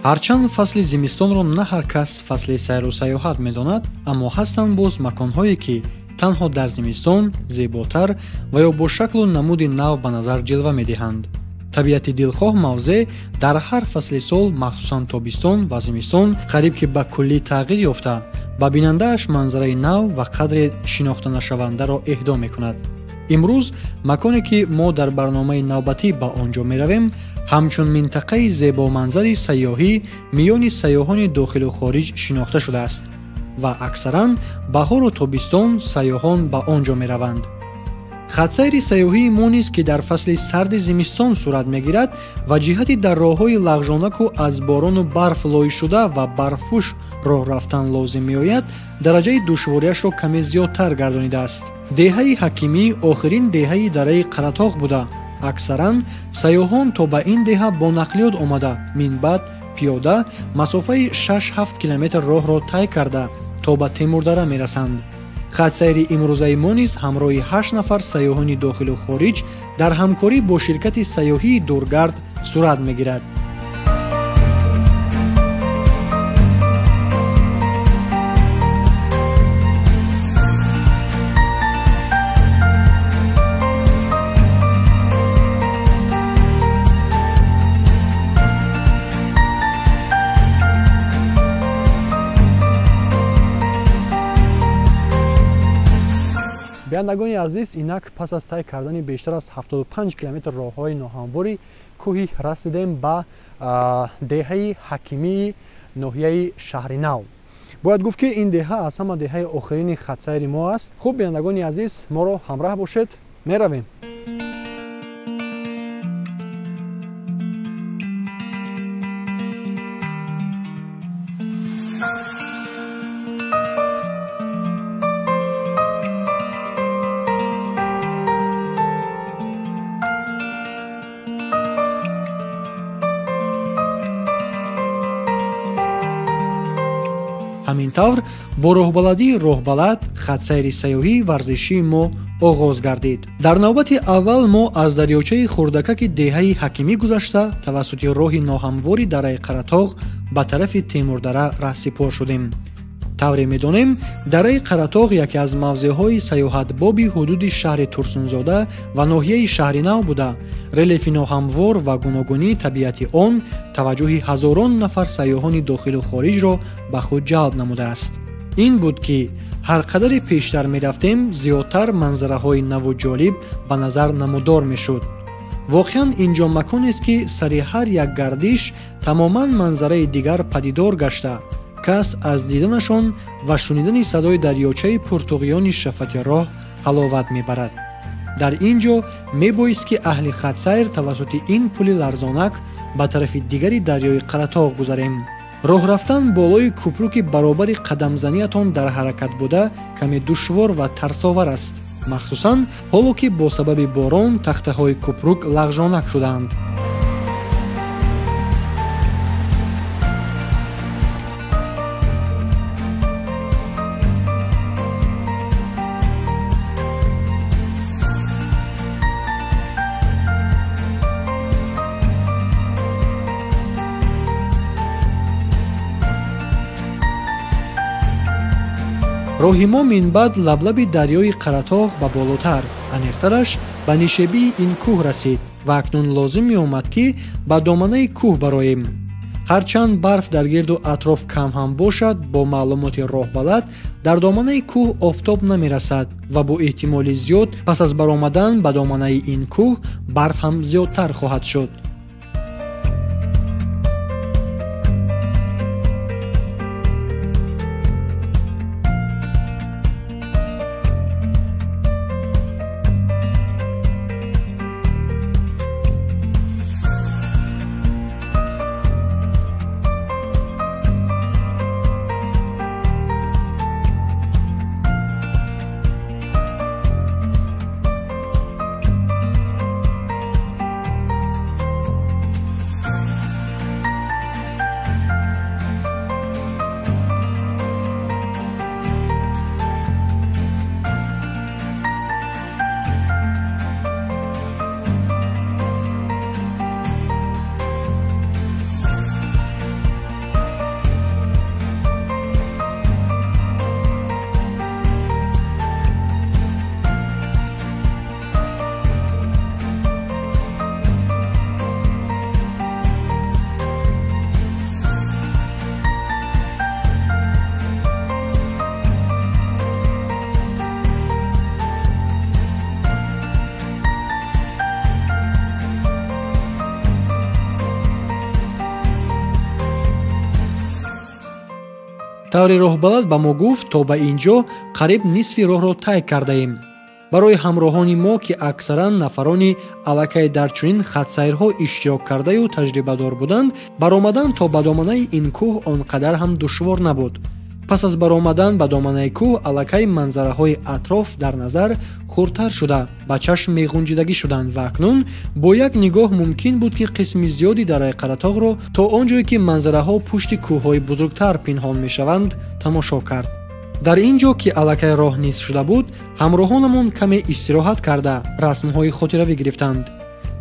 Ҳарчанд фасли зимистонро на ҳар кас фасли сайру сайёҳат медонад, аммо ҳастанд боз маконҳое, ки танҳо дар зимистон зеботар ва ё бо шаклу намуди нав ба назар ҷилва медиҳанд. Табиати дилхоҳ мавзеъ дар ҳар фасли сол, махсусан тобистон ва зимистон, қариб ки ба куллӣ тағйир ёфта, ба бинандааш манзараи нав ва қадре шинохтанашавандаро эҳдо мекунад. Имрӯз маконе, ки мо дар барномаи навбатӣ ба он ҷо меравем, ҳамчун минтақаи зебоманзари сайёҳӣ миёни сайёҳони дохилу хориҷ шинохта шудааст ва аксаран баҳору тобистон сайёҳон ба он ҷо мераванд. Хатсайри сайёҳии мо низ, ки дар фасли сарди зимистон сурат мегирад ва ҷиҳати дар роҳҳои лағжонаку аз борону барф лойшуда ва барфпӯш роҳ рафтан лозим меояд, дараҷаи душвориашро каме зиёдтар гардонидааст. Деҳаи Ҳакимӣ охирин деҳаи дараи Қаратоғ буда. Аксаран сайёҳон то ба ин деҳа бо нақлиёт омада, минбаъд пиёда масофаи 6-7 километр роҳро тай карда то ба Темурдара мерасанд. Хатсайри имрӯзаи мо низ ҳамроҳи 8 нафар сайёҳони дохилу хориҷ дар ҳамкорӣ бо ширкати сайёҳии Дургард сурат мегирад. Бинандагони азиз, инак пас аз тай кардани бештар аз 75 километр роҳҳои ноҳамвори кӯҳӣ расидем ба деҳаи Ҳакимии ноҳияи Шаҳринав. Бояд гуфт, ки ин деҳа аз ҳама деҳаи охирини хатсайри мо аст. Хуб, бинандагони азиз, моро ҳамраҳ бошед, меравем. Ҳамин тавр бо роҳбаладии роҳбалад хатсайри сайёҳии варзишии мо оғоз гардид. Дар навбати аввал мо аз дарёчаи хурдакаки деҳаи Ҳакимӣ гузашта тавассути роҳи ноҳамвори дараи Қаратоғ ба тарафи Темурдара раҳсипор шудем. Тавре медонем, дараи Қаратоғ яке аз мавзеъҳои сайёҳатбоби ҳудуди шаҳри Турсунзода ва ноҳияи Шаҳринав буда, релефи ноҳамвор ва гуногунии табиати он таваҷҷӯҳи ҳазорон нафар сайёҳони дохилу хориҷро ба худ ҷалб намудааст. Ин буд, ки ҳар қадаре пештар мерафтем, зиёдтар манзараҳои наву ҷолиб ба назар намудор мешуд. Воқеан ин ҷо маконест, ки сари ҳар як гардиш тамоман манзараи дигар падидор гашта, кас аз диданашон ва шунидани садои дарёчаи пуртуғёни шафати роҳ ҳаловат мебарад. Дар ин ҷо мебоист, ки аҳли хатсайр тавассути ин пули ларзонак ба тарафи дигари дарёи Қаратоғ гузарем. Роҳ рафтан болои кӯпруки баробари қадамзаниятон дар ҳаракат буда каме душвор ва тарсовар аст, махсусан ҳоло ки бо сабаби борон тахтаҳои кӯпрук лағжонак шудаанд. Роҳи мо минбаъд лаблаби дарёи Қаратоғ ба болотар, аниқтараш ба нишебии ин кӯҳ расид ва акнун лозим меомад, ки ба доманаи кӯҳ бароем. Ҳарчанд барф дар гирду атроф кам ҳам бошад, бо маълумоти роҳбалад дар доманаи кӯҳ офтоб намерасад ва бо эҳтимоли зиёд пас аз баромадан ба доманаи ин кӯҳ барф ҳам зиёдтар хоҳад шуд. Таври роҳбалад ба мо гуфт, то ба ин ҷо қариб нисфи роҳро тай кардаем. Барои ҳамроҳони мо, ки аксаран нафарони аллакай дар чунин хатсайрҳо иштирок кардаю таҷрибадор буданд, баромадан то ба доманаи ин кӯҳ он қадар ҳам душвор набуд. Пас аз баромадан ба доманаи кӯҳ аллакай манзараҳои атроф дар назар хурдтар шуда, ба чашм меғунҷидагӣ шуданд ва акнун бо як нигоҳ мумкин буд, ки қисми зиёди дараи Қаратоғро то он ҷое, ки манзараҳо пушти кӯҳҳои бузургтар пинҳон мешаванд, тамошо кард. Дар ин ҷо, ки аллакай роҳ нисф шуда буд, ҳамроҳонамон каме истироҳат карда, расмҳои хотиравӣ гирифтанд.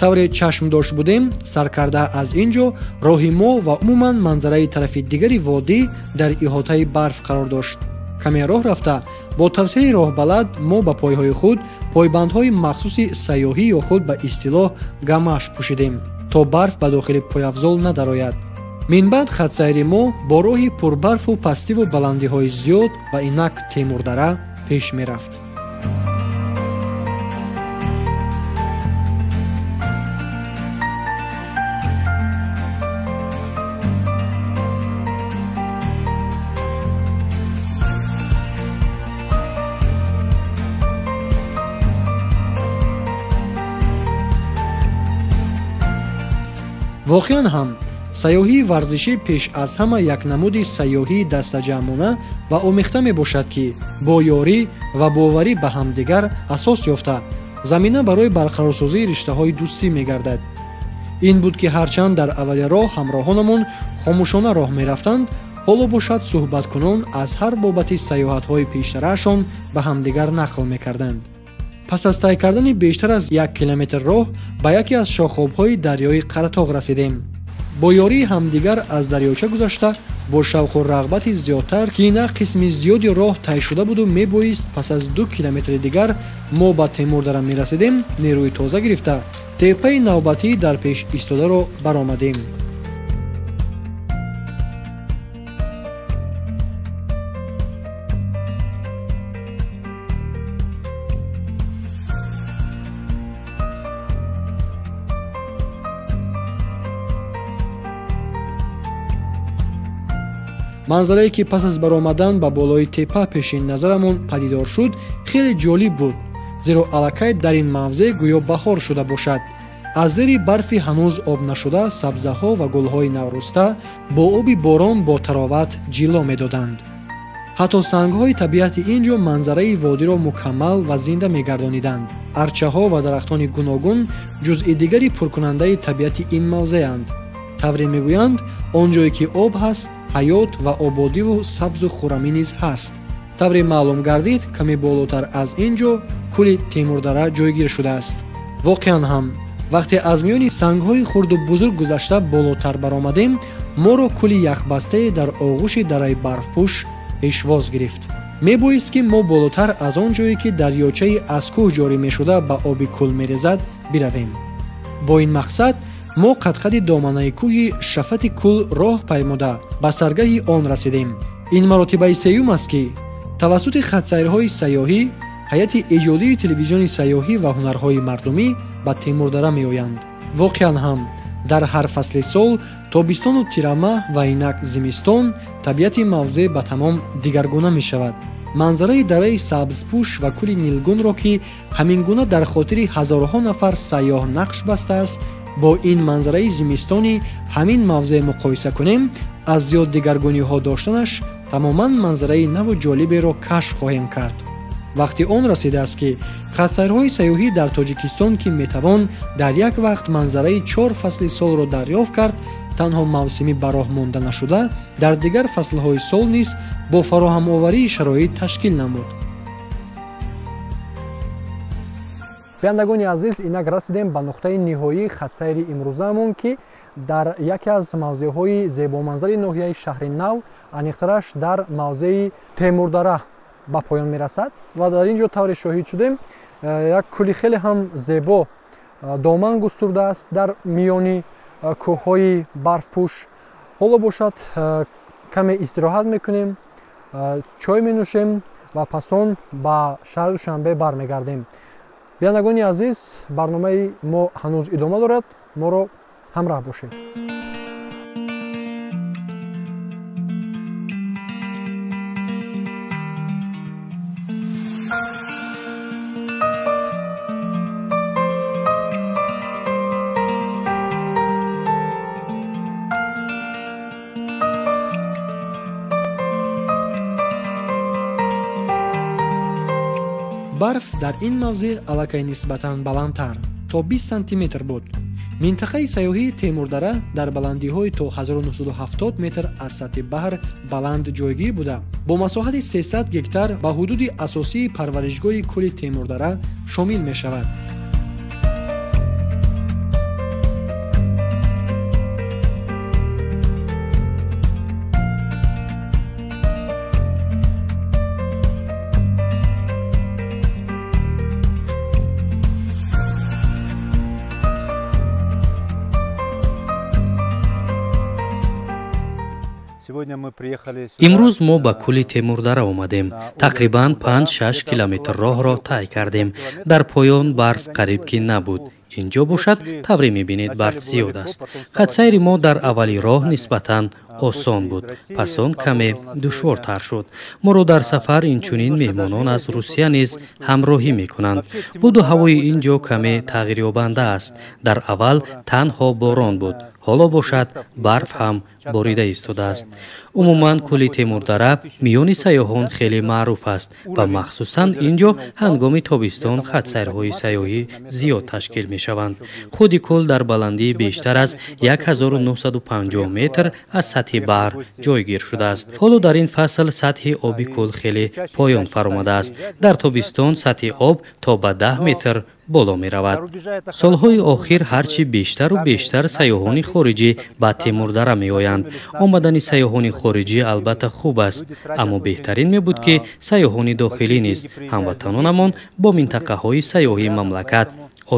Тавре чашм дошт будем, саркарда аз ин ҷо роҳи мо ва умуман манзараи тарафи дигари водӣ дар иҳотаи барф қарор дошт. Каме роҳ рафта, бо тавсияи роҳбалад мо ба пойҳои худ пойбандҳои махсуси сайёҳӣ ё худ ба истилоҳ гамаш пӯшидем, то барф ба дохили пойафзол надарояд. Минбаъд хатсайри мо бо роҳи пурбарфу пастиву баландиҳои зиёд ва инак Темурдара пеш мерафт. Воқеан ҳам сайёҳии варзишӣ пеш аз ҳама як намуди сайёҳии дастаҷамъона ва омехта мебошад, ки бо ёрӣ ва боварӣ ба ҳамдигар асос ёфта, замина барои барқарорсозии риштаҳои дӯстӣ мегардад. Ин буд, ки ҳарчанд дар аввали роҳ ҳамроҳонамон хомӯшона роҳ мерафтанд, ҳоло бошад суҳбаткунон аз ҳар бобати сайёҳатҳои пештараашон ба ҳамдигар нақл мекарданд. Пас аз тай кардани бештар аз 1 километр роҳ ба яке аз шохобҳои дарёи Қаратоғ расидем. Бо ёрии ҳамдигар аз дарёча гузашта, бо шавқу рағбати зиёдтар, ки ина қисми зиёди роҳ тай шуда буду мебоист пас аз 2 километри дигар мо ба Темурдара мерасидем, нерӯи тоза гирифта, теппаи навбатӣ дар пеш истодаро баромадем. Манзарае, ки пас аз баромадан ба болои теппа пеши назарамон падидор шуд, хеле ҷолиб буд, зеро аллакай дар ин мавзеъ гӯё баҳор шуда бошад. Аз зери барфи ҳанӯз об нашуда сабзаҳо ва гулҳои наврӯста бо оби борон бо тароват ҷило медоданд. Ҳатто сангҳои табиати ин ҷо манзараи водиро мукаммал ва зинда мегардониданд. Арчаҳо ва дарахтони гуногун ҷузъи дигари пуркунандаи табиати ин мавзеанд. Тавре мегӯянд, он ҷое ки об ҳаст, ҳаёт ва ободиву сабзу хуррамӣ низ ҳаст. Тавре маълум гардид, каме болотар аз ин ҷо кӯли Темурдара ҷойгир шудааст. Воқеан ҳам вақте аз миёни сангҳои хурду бузург гузашта болотар баромадем, моро кӯли яхбастае дар оғӯши дараи барфпӯш пешвоз гирифт. Мебоист, ки мо болотар аз он ҷое, ки дарёчаи аз кӯҳ ҷорӣ мешуда ба оби кӯл мерезад, биравем. Бо ин мақсад мо қадқади доманаи кӯҳи шафати кӯл роҳ паймуда ба саргаҳи он расидем. Ин маротибаи сеюм аст, ки тавассути хатсайрҳои сайёҳӣ ҳайати эҷодии телевизиони сайёҳӣ ва ҳунарҳои мардумӣ ба Темурдара меоянд. Воқеан ҳам дар ҳар фасли сол, тобистону тирамаҳ ва инак зимистон, табиати мавзеъ ба тамом дигаргуна мешавад. Манзараи дараи сабзпӯш ва кӯли Нилгунро, ки ҳамин гуна дар хотири ҳазорҳо нафар сайёҳ нақш бастааст, бо ин манзараи зимистони ҳамин мавзеъ муқоиса кунем, аз зиёд дигаргуниҳо доштанаш тамоман манзараи наву ҷолиберо кашф хоҳем кард. Вақти он расидааст, ки хатсайрҳои сайёҳӣ дар Тоҷикистон, ки метавон дар як вақт манзараи 4 фасли солро дарёфт кард, танҳо мавсимӣ ба роҳ монда нашуда, дар дигар фаслҳои сол низ бо фароҳамоварии шароит ташкил намуд. Бинандагони азиз, инак расидем ба нуқтаи ниҳоии хатсайри имрӯзаамон, ки дар яке аз мавзеъҳои зебоманзари ноҳияи шаҳри нав, аниқтараш дар мавзеи Темурдара ба поён мерасад ва дар ин ҷо тавре шоҳид шудем, як кӯли хеле ҳам зебо доман густурдааст дар миёни кӯҳҳои барфпӯш. Ҳоло бошад каме истироҳат мекунем, чой менӯшем ва пас он ба шаҳри Душанбе бармегардем. Бинандагони азиз, барномаи мо ҳанӯз идома дорад, моро ҳамроҳ бошед. Барф дар ин мавзеъ аллакай нисбатан баландтар, то 20 сантиметр буд. Минтақаи сайёҳии Темурдара дар баландиҳои то 1970 метр аз сатҳи баҳр баланд ҷойгир буда, бо масоҳати 300 гектар ба ҳудуди асосии парваришгоҳи кӯли Темурдара шомил мешавад. Имрӯз мо ба кӯли Темурдара омадем. Тақрибан 5-6 километр роҳро тай кардем. Дар поён барф қариб ки набуд. Ин ҷо бошад, тавре мебинед, барф зиёд аст. Хатсайри мо дар аввали роҳ нисбатан осон буд, пас он каме душвортар шуд. Моро дар сафар инчунин меҳмонон аз Русия низ ҳамроҳӣ мекунанд. Буду ҳавои ин ҷо каме тағйирёбанда аст. Дар аввал танҳо борон буд, ҳоло бошад барф ҳам борида истодааст. Умуман кӯли Темурдара миёни сайёҳон хеле маъруф аст ва махсусан ин ҷо ҳангоми тобистон хатсайрҳои сайёҳӣ зиёд ташкил мешаванд. Худи кӯл дар баландии бештар аз 1950 метр аз сатҳи баҳр ҷойгир шудааст. Ҳоло дар ин фасл сатҳи оби кӯл хеле поён фаромадааст. Дар тобистон сатҳи об то ба 10 метр боло меравад. Солҳои охир ҳарчи бештару бештар сайёҳони хориҷӣ ба Темурдара меоянд. Омадани сайёҳони хориҷӣ албатта хуб аст, аммо беҳтарин мебуд, ки сайёҳони дохилӣ низ ҳамватанонамон бо минтақаҳои сайёҳии мамлакат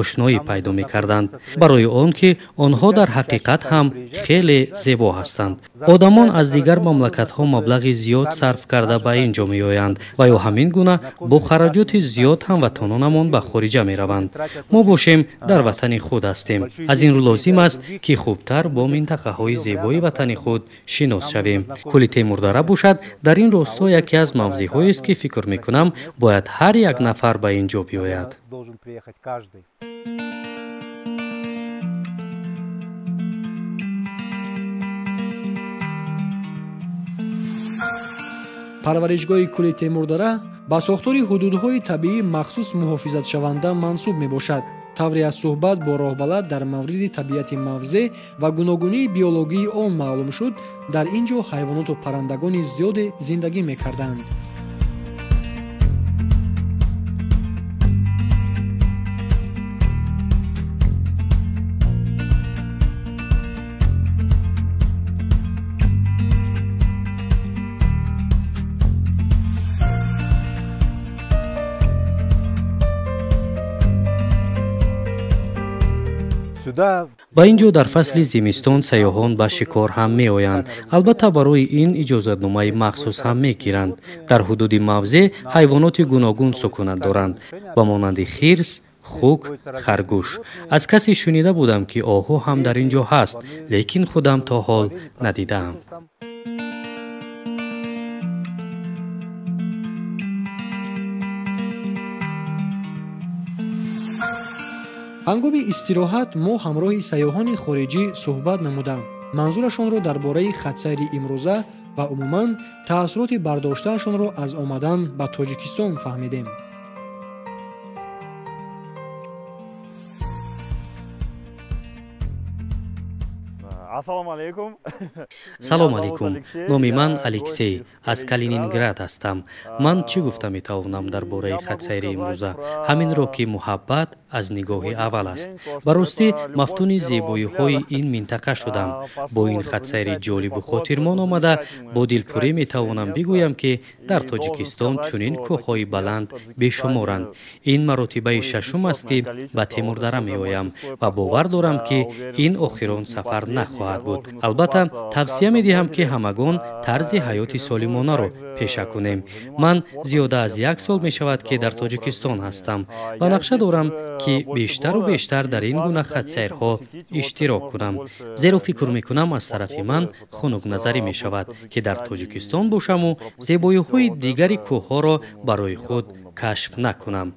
ошноӣ пайдо мекарданд, барои он ки онҳо дар ҳақиқат ҳам хеле зебо ҳастанд. Одамон аз дигар мамлакатҳо маблағи зиёд сарф карда ба ин ҷо меоянд ва ё ҳамин гуна бо хараҷоти зиёд ҳамватанонамон ба хориҷа мераванд. Мо бошем дар ватани худ ҳастем. Аз ин рӯ лозим аст, ки хубтар бо минтақаҳои зебои ватани худ шинос шавем. Кӯли Темурдара бошад дар ин росто яке аз мавзеъҳоест, ки фикр мекунам бояд ҳар як нафар ба ин ҷо биёяд. Парваришгоҳи кӯли Темурдара ба сохтори ҳудудҳои табиӣ махсус муҳофизатшаванда мансуб мебошад. Тавре аз суҳбат бо роҳбалад дар мавриди табиати мавзеъ ва гуногунии биологии он маълум шуд, дар ин ҷо ҳайвоноту паррандагони зиёде зиндагӣ мекарданд. Ба ин ҷо дар фасли зимистон сайёҳон ба шикор ҳам меоянд. Албатта барои ин иҷозатномаи махсус ҳам мегиранд. Дар ҳудуди мавзеъ ҳайвоноти гуногун сукунат доранд, ба монанди хирс, хук, харгӯш. Аз касе шунида будам, ки оҳу ҳам дар ин ҷо ҳаст, лекин худам то ҳол надидаам. Ҳангоми истироҳат мо ҳамроҳи сайёҳони хориҷӣ суҳбат намудам. Манзурашонро дар бораи хатсайри имрӯза ва умуман таассуроти бардоштаашонро аз омадан ба Тоҷикистон фаҳмидем. Салом алейкум. Номи ман Алексей, аз Калининград ҳастам. Ман чӣ гуфта метавонам дар бораи хатсайри имрӯза? Ҳаминро, ки муҳаббат аз нигоҳи аввал аст. Ба ростӣ мафтуни зебоиҳои ин минтақа шудам. Бо ин хатсайри ҷолибу хотирмон омада, бо дилпурӣ метавонам бигӯям, ки дар Тоҷикистон чунин кӯҳҳои баланд бешуморанд. Ин маротибаи шашум аст, ки ба Темурдара меоям ва бовар дорам, ки ин охирон сафар нахоҳад буд. Албатта тавсия медиҳам, ки ҳамагон тарзи ҳаёти солимонаро пеша кунем. Ман зиёда аз як сол мешавад, ки дар Тоҷикистон ҳастам ва нақша дорам, ки бештару бештар дар ин гуна хатсайрҳо иштирок кунам, зеро фикр мекунам аз тарафи ман хунукназарӣ мешавад, ки дар Тоҷикистон бошаму зебоиҳои дигари кӯҳҳоро барои худ кашф накунам.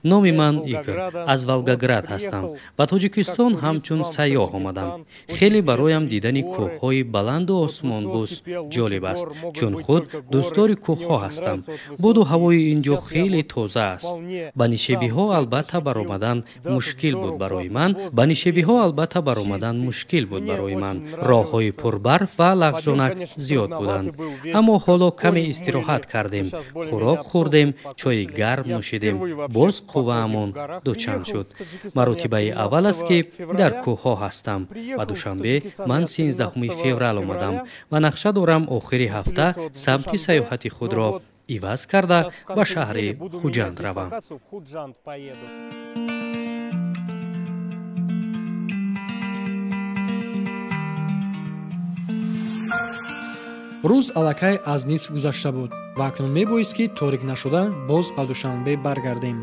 Номи ман Игор, аз Волгоград ҳастам. Ба Тоҷикистон ҳамчун сайёҳ омадам. Хеле бароям дидани кӯҳҳои баланду осмонбӯс ҷолиб аст, чун худ дӯстдори кӯҳҳо ҳастам. Боду ҳавои ин ҷо хеле тоза аст. Ба нишебиҳо албатта баромадан мушкил буд барои ман. Ба нишебиҳо албатта баромадан мушкил буд барои ман. Роҳҳои пурбарф ва лағжонак зиёд буданд. Аммо ҳоло каме истироҳат кардем, хӯрок хӯрдем, чойи гарм нӯшидем. Боз қувваамон дучанд шуд. Маротибаи аввал аст, ки дар кӯҳҳо ҳастам. Ба Душанбе ман 13 феврал омадам ва нақша дорам охири ҳафта самти сайёҳати худро иваз карда ба шаҳри Хуҷанд равам. Рӯз аллакай аз нисф гузашта буд ва акнун мебоист, ки торик нашуда боз ба Душанбе баргардем.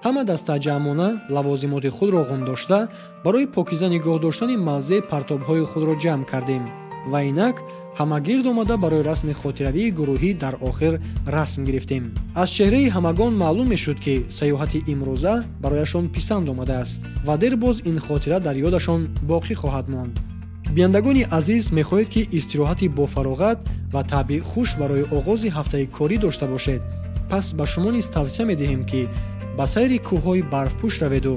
Ҳама дастаҷамъона лавозимоти худро ғун дошта, барои покиза нигоҳ доштани мавзеъ партобҳои худро ҷамъ кардем ва инак ҳама гирд омада барои расми хотиравии гурӯҳӣ дар охир расм гирифтем. Аз чеҳраи ҳамагон маълум мешуд, ки сайёҳати имрӯза барояшон писанд омадааст ва дер боз ин хотира дар ёдашон боқӣ хоҳад монд. Бинандагони азиз, мехоҳед, ки истироҳати бофароғат ва табъи хуш барои оғози ҳафтаи корӣ дошта бошед? Пас ба шумо низ тавсия медиҳем, ки ба сайри кӯҳҳои барфпӯш раведу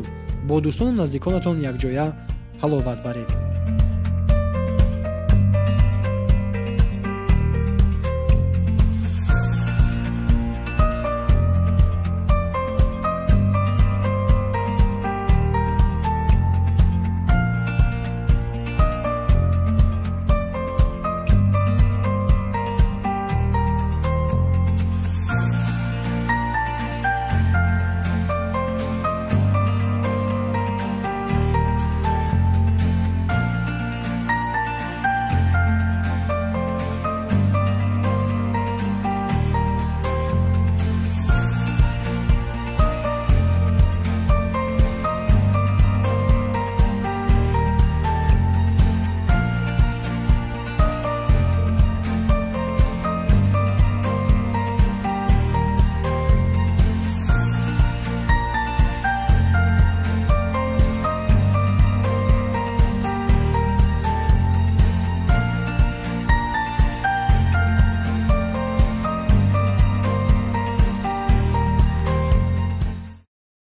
бо дӯстону наздиконатон якҷоя ҳаловат баред.